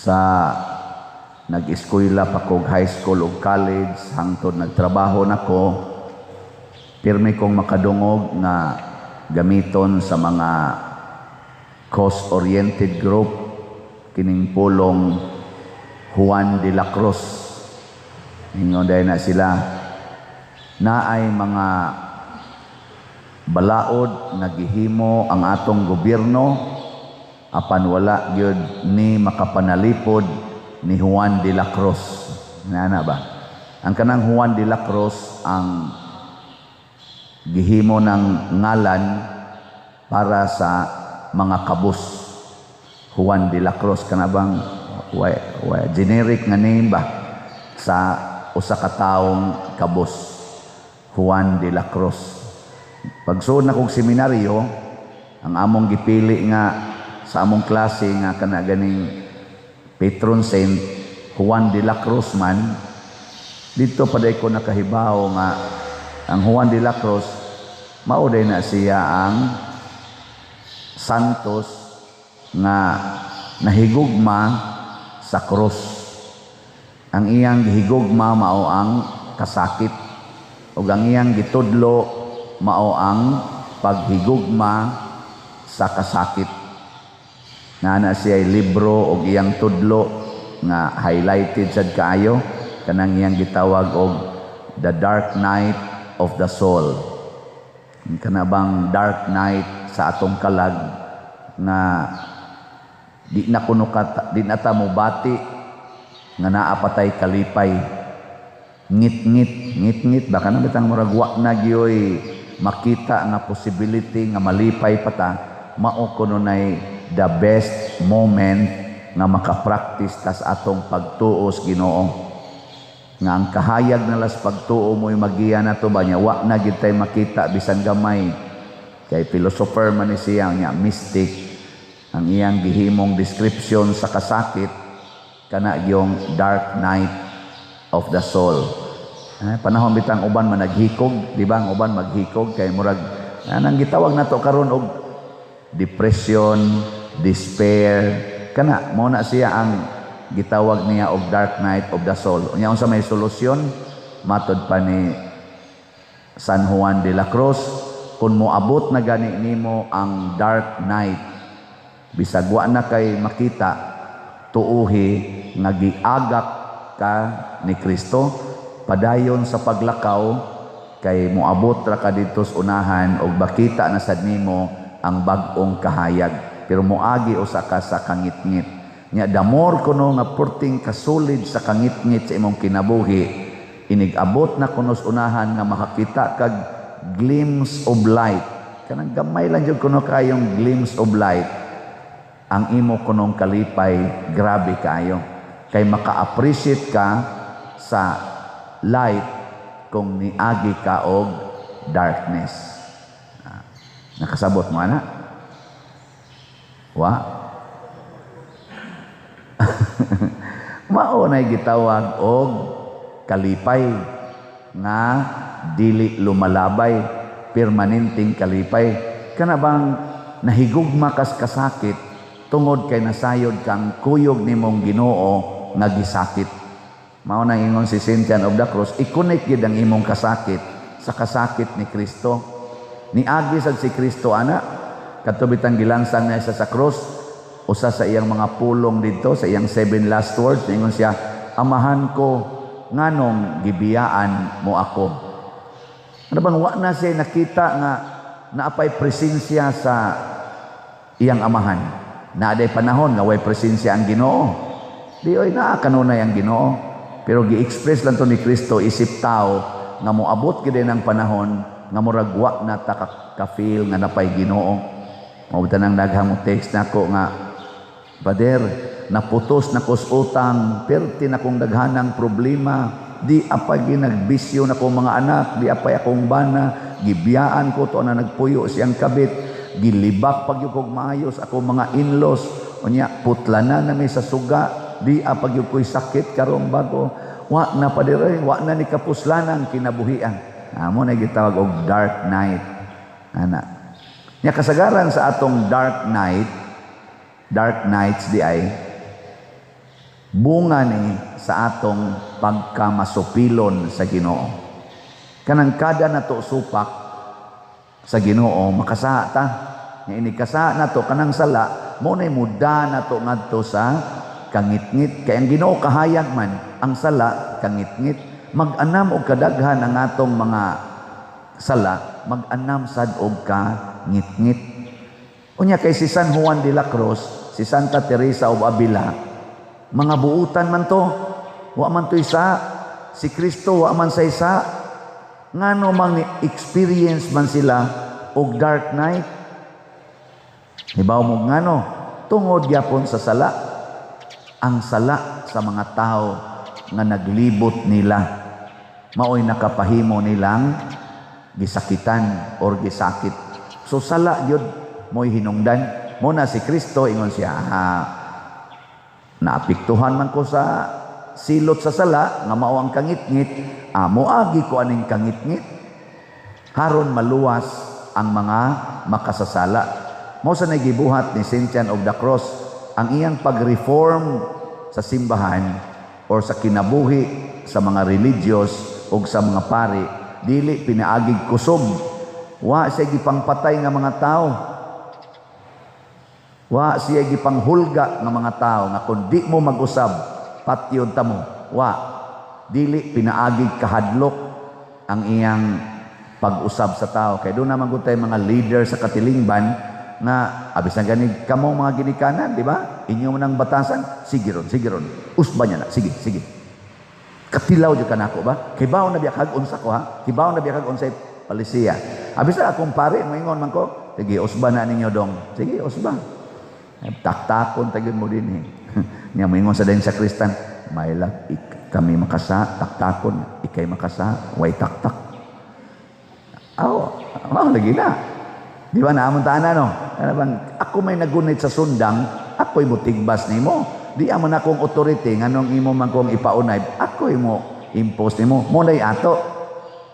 Sa nag-eskwela pa kog high school ug college hangtod nagtrabaho nako, pirmi kong makadungog nga gamiton sa mga cause-oriented group kining pulong Juan de la Cruz. Ingon na sila, naay mga balaod nga gihimo ang atong gobyerno, apan wala gyud ni makapanalipod ni Juan de la Cruz. Nana ba? Ang kanang Juan de la Cruz ang gihimo ng ngalan para sa mga kabus. Juan de la Cruz, kana bang wa, wa, generic nga name ba sa usa ka taong kabus. Juan de la Cruz. Pagsuod na kog seminaryo, ang among gipili nga sa among klase nga kana ganing patron saint, Juan de la Cruz man. Dito pa ko nakahibaw nga ang Juan de la Cruz mao day na siya ang santos nga nahigugma sa krus. Ang iyang gihigugma mao ang kasakit ug ang iyang gitudlo mao ang paghigugma sa kasakit. Naa na siya libro og iyang tudlo nga highlighted sad kaayo, kanang iyang gitawag og The Dark Night of the Soul. Kana bang dark night sa atong kalag nga di na kuno ka, di na ta mobati nga naa pa tay kalipay, ngit-ngit, ngit-ngit ba, kana bitang murag wa na gyoy makita nga possibility nga malipay pa ta. Mao kuno nay the best moment nga makapractice tas atong pagtuo sa Ginoo, nga ang kahayag na las pagtuo mo'y magiya na to ba niya, wa na gid tay makita bisan gamay, kay philosopher man ni siya nya mystic. Ang iyang gihimong description sa kasakit, kana yung dark night of the soul. Eh, panahon bitang uban man naghikog, di ba? Ang uban maghikog kay murag anang gitawag nato karon og depression, despair, kana mo na siya ang gitawag niya og dark night of the soul. Unya unsa may solusyon? Matod pa ni San Juan de la Cruz, kung moabot na gani nimo ang dark night, bisag wa na kay makita, tuuhi nga giagak ka ni Kristo, padayon sa paglakaw kay moabot ra ka didto sa unahan ug makita na sad nimo ang bag-ong kahayag, pero moagi usa ka sa kangitngit. Nya the more kuno nga perting kasulid sa kangitngit sa imong kinabuhi, inig-abot na kuno sa unahan nga makakita kag glimpse of light, kanang gamay lang jud kuno kayong glimpse of light, ang imo kunong kalipay grabe kaayo, kay maka-appreciate ka sa light kung niagi ka og darkness. Ah, nakasabot mo ana? Wa? Mao nay gitawag og kalipay nga dili lumalabay, permanenteng kalipay. Kana bang nahigugma kas kasakit tungod kay nasayod kang kuyog nimong Ginoo nga gisakit. Mao nang ingon si Saint John of the Cross, i-connect gyud ang imong kasakit sa kasakit ni Kristo. Niagi sad si Kristo ana. Kadto bitang gilansang niya siya sa krus, usa sa iyang mga pulong didto sa iyang seven last words, ingon siya, "Amahan ko, nganong gibiyaan mo ako?" Ano bang wa na siya nakita nga naapay presensya sa iyang amahan? Naaday panahon nga way presensya ang Ginoo? Di oy, naa kanunay ang Ginoo. Pero gi-express lang to ni Kristo isip tao nga moabot gid ng panahon nga murag wa na ta ka-feel nga napay Ginoo. Mao nang daghang mo text nako nga, "Pader, naputos na kos utang, perti na kong daghanang problema, di apay ginagbisyo na kong mga anak, di apay akong bana, gibiyaan ko to na nagpuyo siyang kabit, gilibak pag kog maayos akong mga in-laws, unya putla na nami sa suga, di apag ko'y sakit karong bago, wa na, Pader, wa na ni kapuslanan kinabuhian." Amo na gitawag og dark night ana. Nya kasagaran sa atong dark night, dark nights di ay Bunga ni sa atong pagkamasupilon sa Ginoo. Kanang kada nato supak sa Ginoo, makasaha ta. Nga inig kasaha nato kanang sala, mao nay muda nato ngadto sa kangitngit. Kay ang Ginoo kahayag man, ang sala kangitngit. Mag-anam og kadaghan ang atong mga sala, mag-anam sad og kangitngit. Unya kay si San Juan de la Cruz, si Santa Teresa of Avila, mga buutan man to. Wa man to isa. Si Kristo wa man sa isa. Ngano mang experience man sila og dark night? Hibaw mo ngano? Tungod gyapon sa sala. Ang sala sa mga tao nga naglibot nila maoy nakapahimo nilang gisakitan or gisakit. So sala gyud mo'y hinungdan. Mo na si Kristo ingon siya, naapektuhan man ko sa silot sa sala nga mao ang kangitngit, moagi ko aning kangitngit haron maluwas ang mga makasasala. Mao sa nagibuhat ni Saint John of the Cross ang iyang pag-reform sa simbahan or sa kinabuhi sa mga religious o sa mga pari, dili pinaagig kusog. Wa siya gipangpatay nga mga tao. Wa siya gipanghulga nga mga tao nga kung di mo mag-usab, patyon ta mo. Wa. Dili pinaagig kahadlok ang iyang pag-usab sa tao. Kay doon naman gud mga leader sa katilingban nga abis na gani kamo mga ginikanan, di ba? Inyo man ang batasan, sige ron, sige ron. Usba niya na, sige, sige. Katilaw jud kanako ba? Kibaw na biya kag unsa ko ha? Kibaw na biya kag unsay palisiya. Abis na akong pare moingon man ko, sige usba na ninyo dong. Sige, usba. Taktakon tagin mo din eh. Nya moingon sa dayon sa Kristan, may kami makasa, taktakon, ikay makasa, way taktak. Aw, aw lagi na. Di ba naamon taana no? Ano bang ako may nagunit sa sundang, ako'y mutigbas nimo. Di amo na akong authority nganong imo man kong ipaunay, ako'y mo impose nimo. Mo nay ato.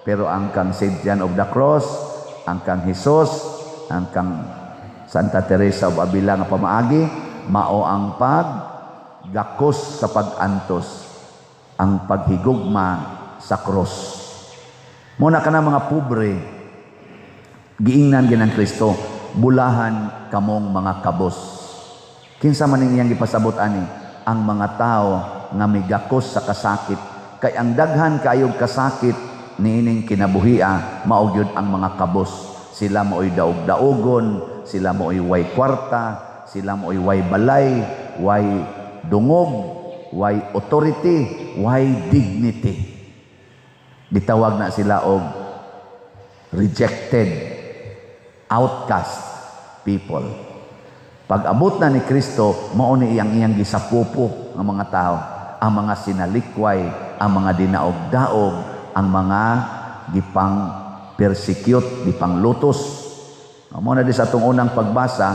Pero ang kang Saint John of the Cross, ang kang Jesus, ang kang Santa Teresa of Avila nga pamaagi, mao ang pag gakos sa pag-antos, ang paghigugma sa cross. Muna ka na mga pobre, giingnan ginang Kristo, bulahan kamong mga kabos. Kinsa man iyang gipasabot ani? Ang mga tao nga migakos sa kasakit. Kay ang daghan kayog kasakit niining kinabuhia, mao gyud ang mga kabos. Sila mao'y daog-daogon, sila mao'y way kwarta, sila mao'y way balay, way dungog, way authority, way dignity. Gitawag na sila og rejected, outcast people. Pag abot na ni Kristo, mao ni iyang iyang gisapupo ng mga tao, ang mga sinalikway, ang mga dinaog-daog, ang mga gipang persecute, gipang lutos. Mao na di sa atong unang pagbasa,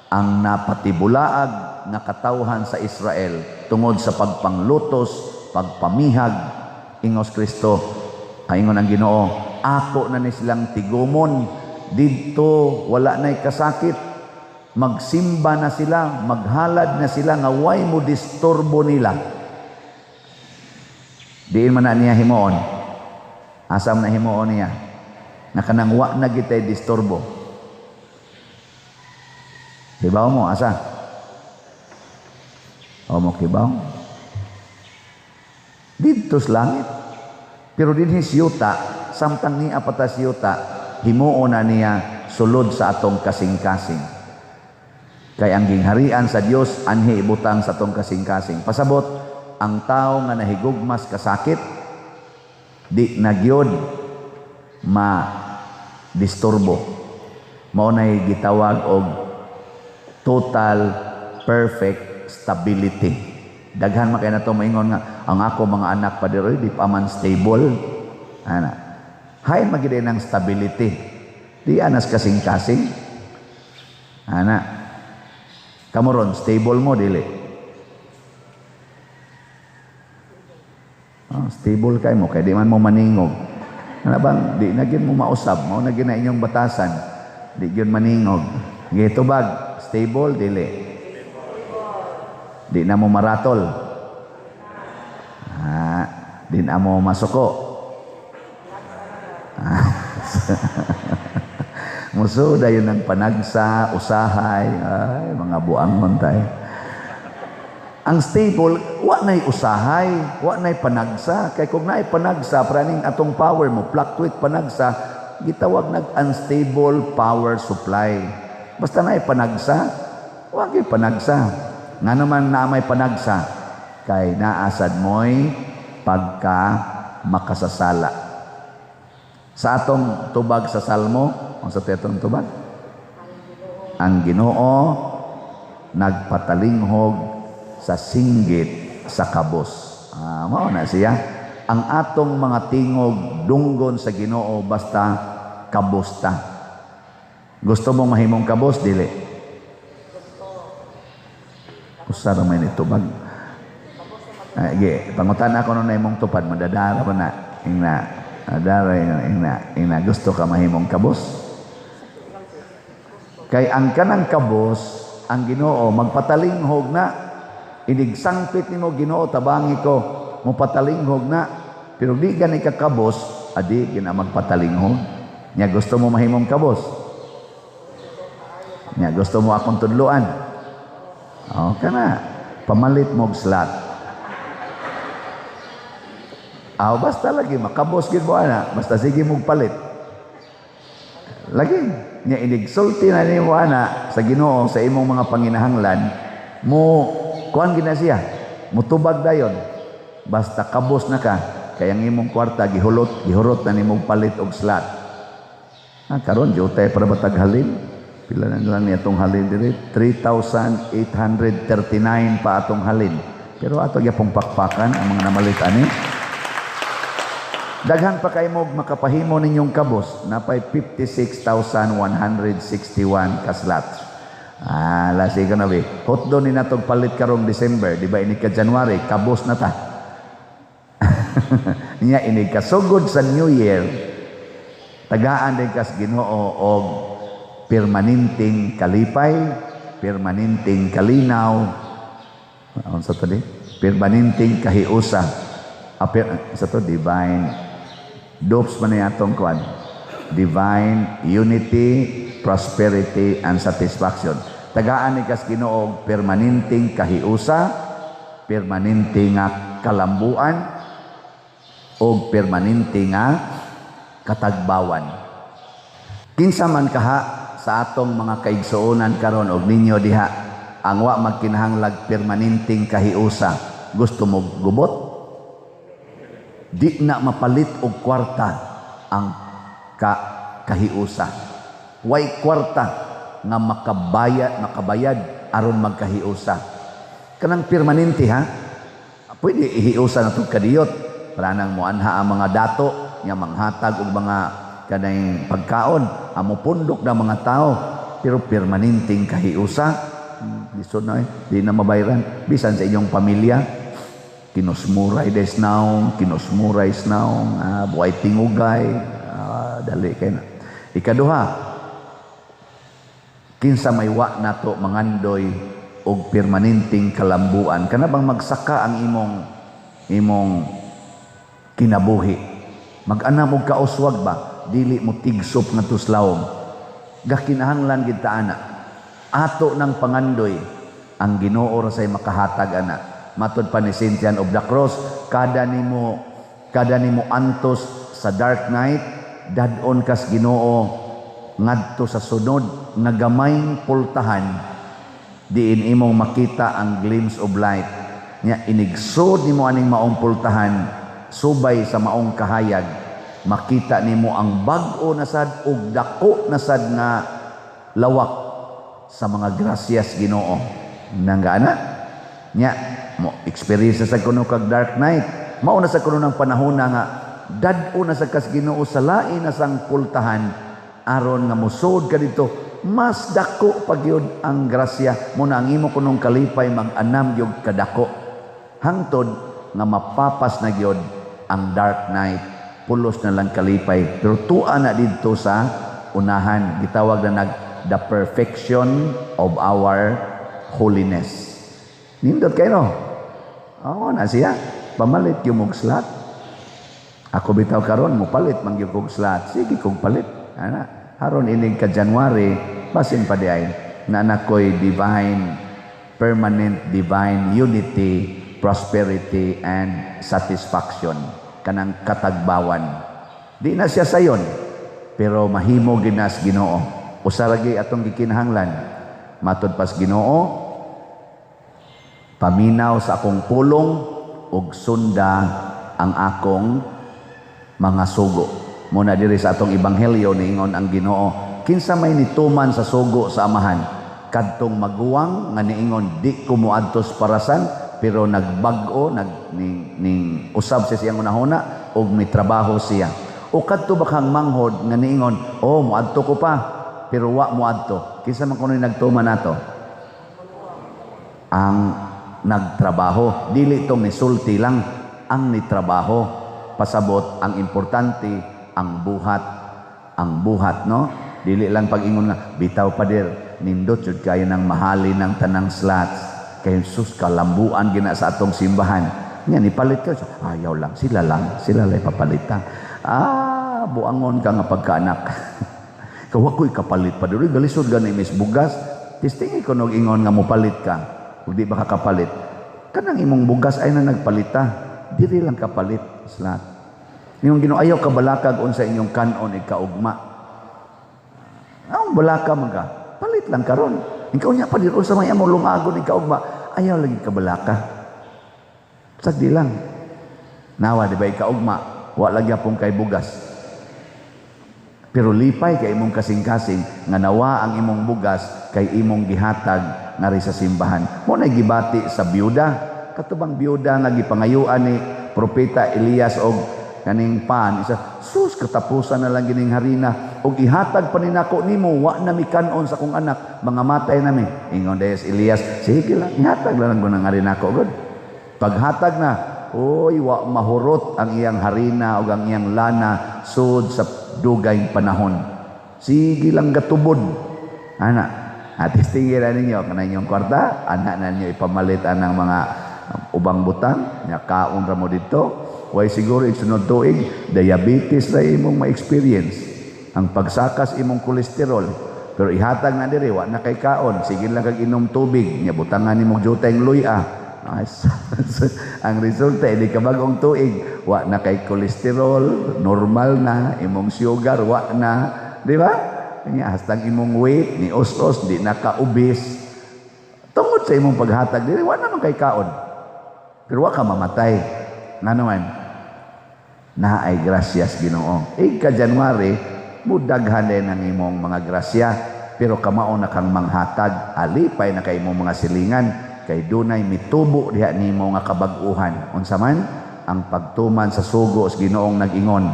ang napatibulaag nga katawhan sa Israel tungod sa pagpanglutos, pagpamihag, ingos Kristo, ingon ang Ginoo, ako na ni silang tigumon, didto wala na'y kasakit, magsimba na sila, maghalad na sila nga way mo disturbo nila. Diin man na niya himuon. Asam na himuon niya? Na kanang wa na gitay disturbo. Hibaw mo, asa? O mo kibaw? Didto sa langit. Pero dinhi siyuta, samtang niya pata siyuta, himuon na niya sulod sa atong kasing-kasing. Kay ang gingharian sa Dios anhi ibutang sa atong kasing-kasing. Pasabot, ang tao nga nahigugmas kasakit, di na gyud ma-disturbo. Mao nay gitawag og total perfect stability. Daghan man kay nato maingon nga ang ako mga anak pa diri di pa man stable. Ana. Hay magid ng stability. Di anas kasing-kasing. Ana. Kamo ron stable mo dili? Oh, stable kay mo kay di man mo maningog. Ana bang di na gyud mo mausab, mao na gyud na inyong batasan. Di gyud maningog. Gitubag, stable dili? Di na mo maratol. Ah, di na mo masuko. Ah, muso dayon ng panagsa, usahay, ay, mga buangon tayo. Ang stable, wa na'y usahay, wa na'y panagsa. Kay kung na'y panagsa, praning atong power mo, fluctuate panagsa, gitawag nag unstable power supply. Basta na'y panagsa, wa gyud panagsa. Nga naman na may panagsa, kay naasad mo'y pagka makasasala. Sa atong tubag sa Salmo, ang sa atong tubag? Ang Ginoo nagpatalinghog sa singgit sa kabos. Ah, mao na siya. Ang atong mga tingog dunggon sa Ginoo basta kabos ta. Gusto mong mahimong kabos, dili? Usa ra may nitubag. Ah, ge, pangutan ako nun na imong tupad, madadara pa na. Ingna, madadara, ingna, ingna, ingna, gusto ka mahimong kabos? Kay ang kanang kabos, ang Ginoo magpatalinghog na. Inigsangpit nimo, "Ginoo, tabangi ko," mopatalinghog na. Pero di gani ka kabos, adi gina magpatalinghog. Nya gusto mo mahimong kabos? Nya gusto mo akong tudluan? O kana, pamalit mo og slot. Aw, basta lagi makabos gid mo ana, basta sige mong palit. Lagi nya inigsulti na nimo ana sa Ginoo sa imong mga panginahanglan, mo kuan gina siya, mutubag dayon. Basta kabos na ka, kay ang imong kwarta gihulot, gihurot na nimong palit og slot. Ah, karon jutay para batag halin. Pila na lang niya atong halin diri? 3,839 pa atong halin. Pero ato gyapong pakpakan ang mga namalit ani. Daghan pa kay mo makapahimo ninyong kabos, napay 56,161 ka slots. Ah, lasi ko na be. Hotdo ni natog palit karong December, di ba, inig ka January, kabos na ta. Nya inig kasugod sa New Year, tagaan din kas Ginoo og permanenteng kalipay, permanenteng kalinaw, unsa to di? Permanenteng kahiusa. Ah, sa to divine dopes man ni atong kuan. Divine unity, prosperity and satisfaction. Tagaan ni kas Ginoo og permanenteng kahiusa, permanente nga kalambuan og permanente nga katagbawan. Kinsa man kaha sa atong mga kaigsuonan karon og ninyo diha ang wa magkinahanglag permanenteng kahiusa, gusto mo gubot? Di na mapalit og kwarta ang kahiusa. Way kwarta nga makabayad aron magkahiusa. Kanang permanente ha. Pwede ihiusa na tong kadiyot. Para nang muanha ang mga dato nga manghatag og mga kanang pagkaon, amo pundok na mga tao, pero permanenteng kahiusa, lisod na eh, di na mabayran. Bisan sa inyong pamilya, kinusmuray des naong, kinusmuray naong, buhay tingugay, dali kay na. Ikaduha, kinsa may wa nato mangandoy og permanenteng kalambuan, kana bang magsaka ang imong kinabuhi? Mag-anam og kauswag ba, dili mo tigsop nga tuslawom. Gakinahanglan gid ta ana. Ato ng pangandoy ang Ginoo ra say makahatag ana. Matud pa ni Saint John of the Cross, kada nimo antos sa dark night, dad-on kas Ginoo ngadto sa sunod nga gamayng pultahan diin imong makita ang glimpse of light. Nya inigsod nimo aning maong pultahan subay sa maong kahayag, makita nimo ang bag-o na sad ug dako na sad nga lawak sa mga grasyas Ginoo. Nangga nya mo experience sa kuno kag dark night, mao na sa kuno ng panahon na nga dad-o na sa kas Ginoo sa lain na sang pultahan aron nga musod ka dito, mas dako pa gyud ang grasya mo na ang imo kunong kalipay mag-anam gyud kadako hangtod nga mapapas na gyud ang dark night, pulos na lang kalipay. Pero tua na didto sa unahan, gitawag na nag the perfection of our holiness. Nindot kayo, no? Oo na siya. Pamalit yung mong slot. Ako bitaw karon mo palit man gyud kog slot. Sige kog palit. Ana, haron inig ka January, basin pa di ay na anak ko'y divine, permanent divine unity, prosperity, and satisfaction. Kanang katagbawan. Di na siya sayon, pero mahimo ginas Ginoo. Usa ra gyud atong gikinahanglan. Matud pas Ginoo, paminaw sa akong pulong ug sunda ang akong mga sugo. Muna diri sa atong ebanghelyo, niingon ang Ginoo, kinsa may nituman sa sugo sa Amahan? Kadtong maguwang nga niingon, "Di ko moadto sa parasan," pero nagbag-o, nag ning usab siya siyang unahuna ug mitrabaho siya? O kadto ba kang manghod nga niingon, "Oh, moadto ko pa," pero wa moadto? Kinsa man kuno nagtuman nato? Ang nagtrabaho. Dili tong nisulti lang, ang nitrabaho. Pasabot ang importante ang buhat, ang buhat, no? Dili lang pag-ingon nga, "Bitaw, pader, nindot jud kayo ng mahali ng tanang slots kay sus, kalambuan gina sa atong simbahan." Nya nipalit ka, ayaw lang, sila lang, sila lang papalitan. Ah, buangon ka nga pagkaanak. Kawa ko'y kapalit pa diri, galisod gani mis bugas. Testingi ko nog ingon nga mopalit ka. Ug di ba ka kapalit? Kanang imong bugas ay na nagpalita. Diri lang kapalit slot. Yung Ginoo, ayaw kabalakag unsa inyong kanon ikaugma. Ang balaka man ka, palit lang karon. Ikaw niya pa diri sa may among lungagon ikaugma, ayaw lagi kabalaka. Sagdi lang. Nawa di ba ikaugma, wa lagi apong kay bugas. Pero lipay kay imong kasing-kasing nga nawa ang imong bugas kay imong gihatag ngari sa simbahan. Mo na gibati sa byuda, katubang byuda nga gipangayuan ni Propeta Elias og kaning pan isa, sus, katapusan na lang gining harina og ihatag pa ni nako nimo, wa na mi kanon sa akong anak, mga matay nami. Ingon des Elias, "Sige lang, ihatag lang ko ng harina ko god." Paghatag na, oy, wa mahurot ang iyang harina ug ang iyang lana sud sa dugay panahon. Sige lang gatubod ana. At tingin na ninyo kanang inyong kwarta, ana na ninyo ipamalit anang mga ubang butang nya, kaon ra mo dito. Way siguro isunod tuig, diabetes ra imong ma-experience, ang pagsakas imong kolesterol. Pero ihatag na diri, wa na kay kaon, sige lang kag inom tubig nya, butangan nimo juteng luya. Ang resulta, hindi ka bagong tuig, wa na kay kolesterol, normal na imong sugar, wa na, di ba? Nya hastang imong weight ni os-os, di na ka obese tungod sa imong paghatag diri. Wa naman kay kaon, pero wa ka mamatay. Ngano man na ay grasyas Ginoo. Ika January, mudaghan din ang imong mga grasya, pero kamao na kang manghatag, alipay na kay imong mga silingan kay dunay mitubo diha nimo nga kabag-uhan. Unsa man ang pagtuman sa sugo sa Ginoong nag-ingon,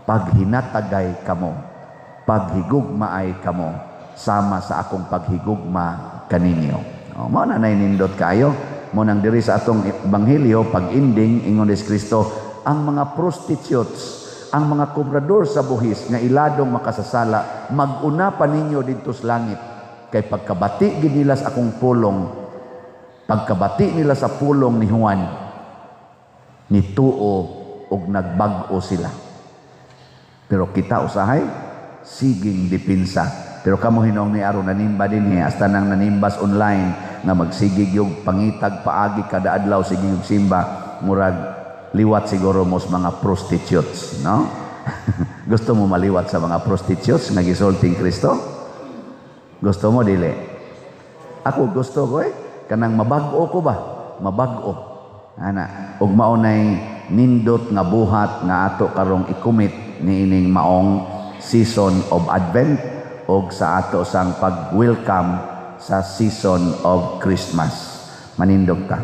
"Paghinatagay kamo, paghigugmaay kamo sama sa akong paghigugma kaninyo." O, mao na nay nindot kayo. Mo nang diri sa atong ebanghelyo, pag ending, ingon ni Kristo, ang mga prostitutes, ang mga kobrador sa buhis nga iladong makasasala, mag-una pa ninyo didto sa langit kay pagkabati gid nila sa akong pulong, pagkabati nila sa pulong ni Juan, nituo og nagbag-o sila. Pero kita usahay siging depensa. Pero kamo hinong ni aron nanimba dinhi, hasta nang nanimbas online nga magsigig yung pangitag paagi kada adlaw, sige yung simba, murag liwat siguro mo sa mga prostitutes, no? Gusto mo maliwat sa mga prostitutes nga gisulting Kristo? Gusto mo, dili? Ako gusto ko eh. Kanang mabag-o ko ba? Mabag-o. Ana, ug mao nay nindot nga buhat nga ato karong i-commit niining maong season of Advent og sa ato sang pag-welcome sa season of Christmas. Manindog ta.